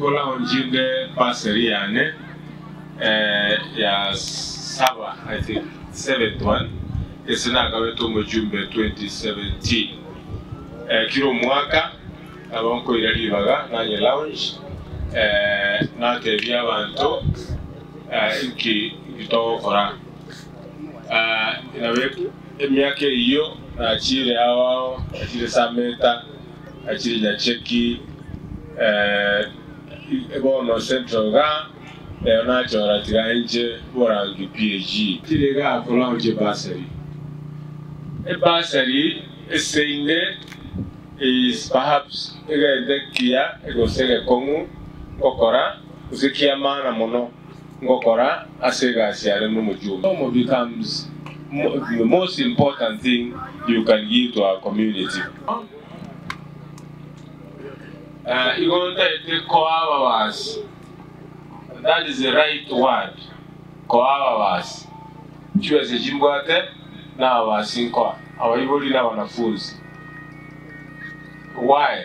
Nkolaunch inde bursary yane ya saba, I think seventh one, ase nakabete omojumbe 2017. Kera omwaka nabo nkoira ribaga nanye launch natebia abanto inki togokora. Nabo emiaka eyio nachire ao ao, nachire Sameta, nachire Nyacheki, bono Central igaa, rero nachora tiga inche Borangi PAG. Tiri igaa kolaunch ebursary. Ebursary eseinde is perhaps egento ekiya gose egekong'u gokora gose kia maana mono ngokora ase egasi yane nomojumbe. Somo becomes the most important thing you can give to our community. Igo ntaete koa ababasi, that is the right word, koa ababasi chibesa echi mbwate na ababasi nkoa abaibori na abanafunzi. Why?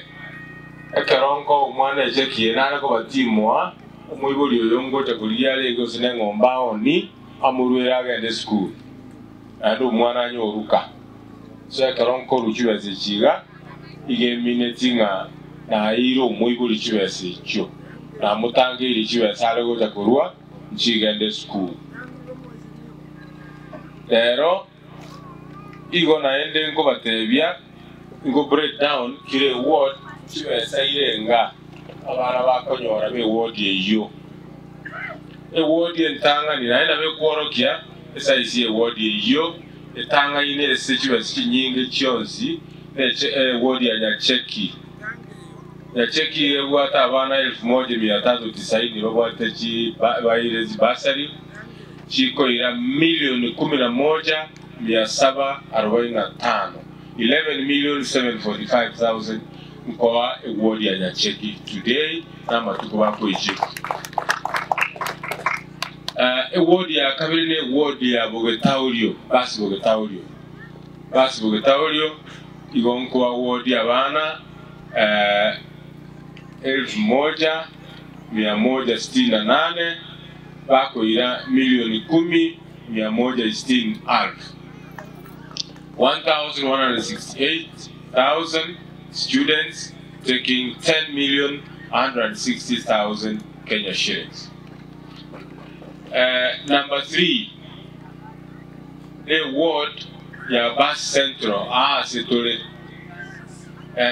Ekero nkoa omwana echekie nare kobatimoa Omoibori oyo ngocha korigia arenge gose neng'ombe aoni, amorwere agende esukuru, naende omwana anyoruka. So ekero nkorwa chibesa echi iga, iga emineti ng'a naeire omoibori chibesa echio, namotangeire chibesa are gocha korwa nchigende esukuru. Rero igo naende nkobatebia, nko break down kera eward chibesa irenga abana bakonyora be ward eyio. Eward entang'ani naende nabo ekworokia esize ye ward eyio etang'aine ase chibesa chinyinge chionsi neche eward ya Nyacheki. Nyacheki iga ebwate abana elfu moja mia tatu tisaini babwate chi baire chibursary chikoira milioni kumi na moja 745, 11,745,000, nkoa eward ya Nyacheki today namatuko bakoicheka. Eward ya kabere ne eward ya Bogetaurio, basi Bogetaurio, basi Bogetaurio igo nkoa ward abana 1168 bakoira milioni 10,160,000, 1,168,000 students taking 10,160,000 Kenya shillings. Number 3 ne ward ya Bas Central aase tore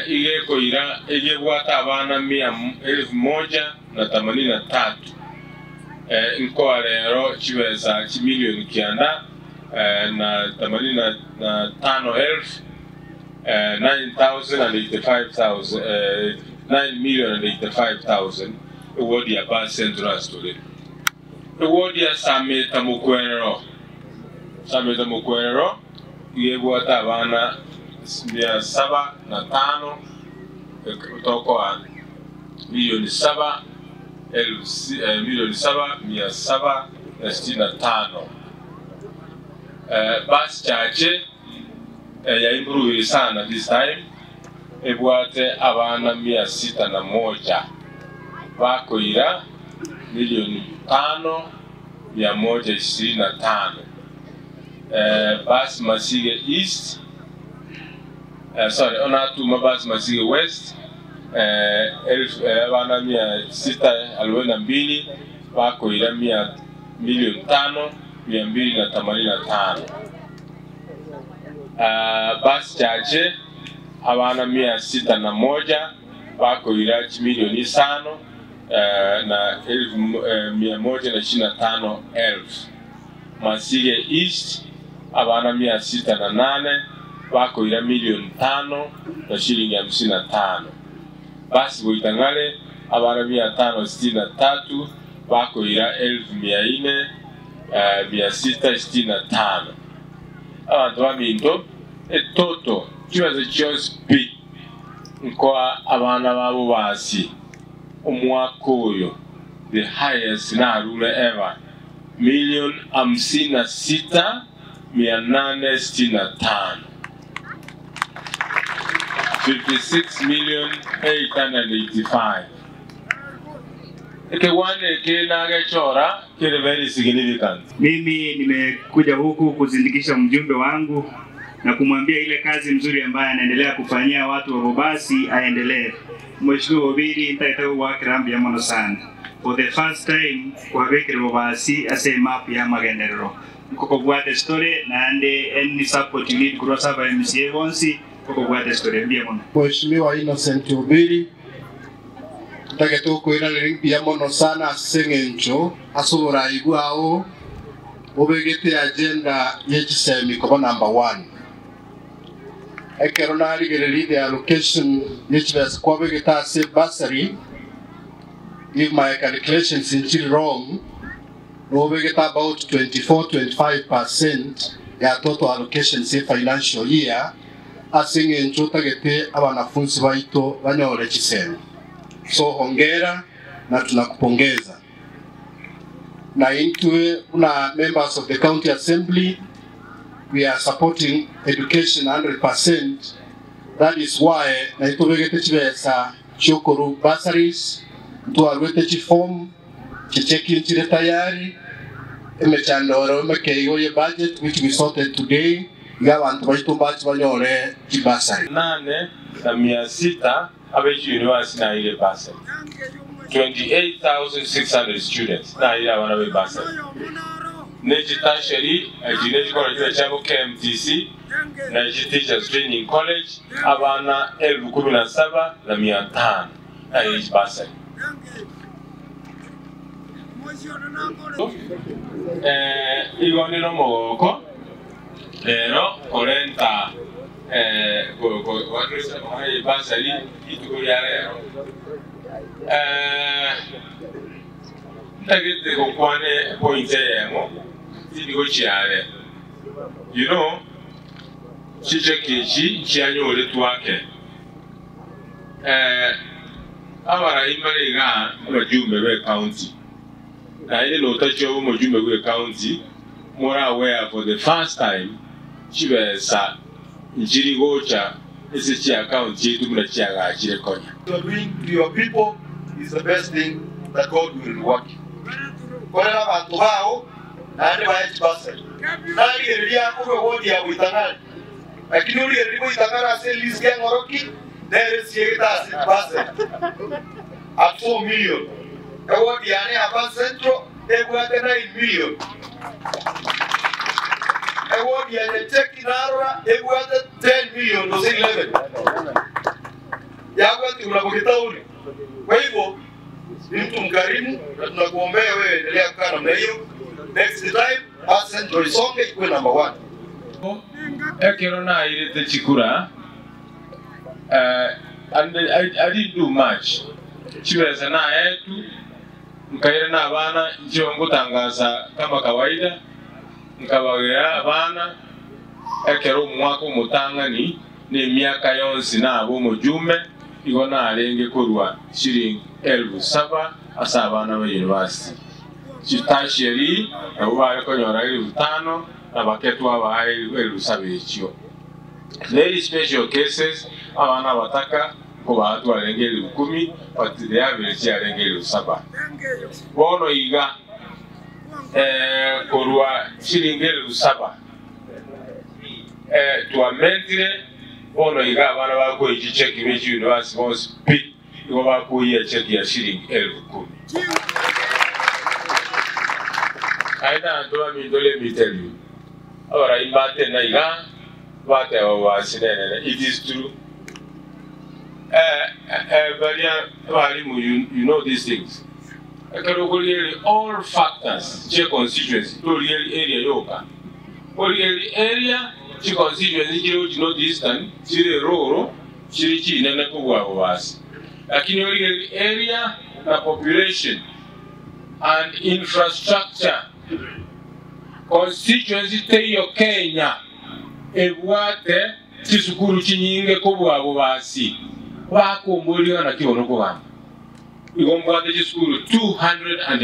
iga ekoira iga ebwate abana mia 1083 nkoa rero chibesa chimilioni 985,000, 9,085,000, 9,085,000 eward ya Bas Central ase tore. Eward ya Sameta Mokwerero, Sameta Mokwerero iga ebwate abana 705 tokoa milioni 7 milioni 7,765. Bas Chache yaimprovire sana this time ebwate abana 601 bakoira milioni 5,125. Bas Masige East, sorry, onatuma Bas Masige West abana 642 bakoira mia milioni 5,285. Bas Chache abana 601 bakoira chimilioni 5 na 125,000. Masige East abana 608 bakoira milioni 5 na shilingi 55. Basi Boitang'are abana 563 bakoira 400,665. Abanto baminto etoto chibesa chionsi pi nkoa abana babo basi omwaka oyo the highest narure ever milioni 56,865, 56 million 885. Ekegwanda eke nagechora kere very significant. Mimi nimekuja huku kuzindikisha mjumbe wangu na kumwambia ile kazi nzuri ambayo anaendelea kufanyia watu wa Bobasi aendelee. Mheshimiwa Obiri ntaita gwakira mbuya mono sana. For the first time kwabekire Bobasi ase map ya magenderero. Nkokobwate story naende any support you need korwa ase aba MCA bonsi nkokobwate story mbuya mono. Mheshimiwa Innocent Obiri, ntagete gokoiraneria mbuya mono sana ase eng'encho ase oborai bwao obegete agenda ye chisemi koba number one. Ekero narigereria the allocation ye chibesa kwabegete ase bursary, if my calculations nchiri wrong, nobegete about 24-25% ya total allocations ye financial year ase eng'encho otagete abanafunzi baito banyore chisemi. So hongera na tunakupongeza. Na intwe buna members of the county assembly, we are supporting education 100%. That is why naitobegete chibesa chiokoru bursaries, ntwarwete chiform, chichekinchire tayari, emechandoro emekeigo ye budget which we sorted today, iga abantu baito mbachi banyore chibasari. 8600 abechi university naire bursary. 28,600 students naire abana be bursary. Nechi tertiary, echi nechi college chabo KMTC, nechi Teachers Training College, abana 17,500 naire bursary. Igo ni nomogoko rero korenta basari ituko ria rero. Ntagete gokwane point eyemo tindi gochiare. You know, chiche kechi nchianyore twake. Abarai mbare iga abajumbe be county. Na ile notachio omojumbe bwe county more aware for the first time chibesa nchiri gocha ese chi account yetu muna chiagachire konya. You are doing to your people is the best thing that God will reward you. Korera abantu bao naende bae chibasari. Narigereria korwa wodi ya Boitang'are. Lakini origereria Boitang'are ase list ya ng'oroki nere siegete ase chibasari. At 4 million. Ewodi yane hapa Central ebwate 9 million. Ewodi ya Nyacheki narora ebwate 10 million gose 11. Yabwate unakokitauni. Kwa hivyo ni mtu mkarimu na tunakuombea wewe endelea kukaa namna hiyo. Next time Central isonge ikuwe number 1. Ekero nairete chikura, and I didn't do much. Chibesa na yetu nkaira na abana nchio ngutangaza kama kawaida nkabagera abana ekero omwaka omotang'ani na emiaka yonsi nabo omojume igo narenge korwa shilingi 7,000 ase abana ba university. Chitasheri nabo bare konyora 5,000 na baketwa bae 7,000 echio. Very special cases abana bataka ko batwarenge 10,000 but the average yarenge 7,000. Bono iga korwa shilingi 7,000 twamentire bono iga abana bakoichi cheki bechi university bonsi pi igo bakoiya cheki ya shilingi 10,000. Aida ntoa mindole mi tell you. Abara imbate na iga bate wasinene. It is true. Baria balimu, you know these things. Ekero all factors che constituency to real area yoka. Real area chi constituency chiri north eastern chiri rural chiri chinene kugwa basi. Lakini real area na population and infrastructure constituency teyo Kenya ebwate chisukuru chinyinge kobwabo basi bakombolio na kiono kogamba igo mbwate chisukuru 200.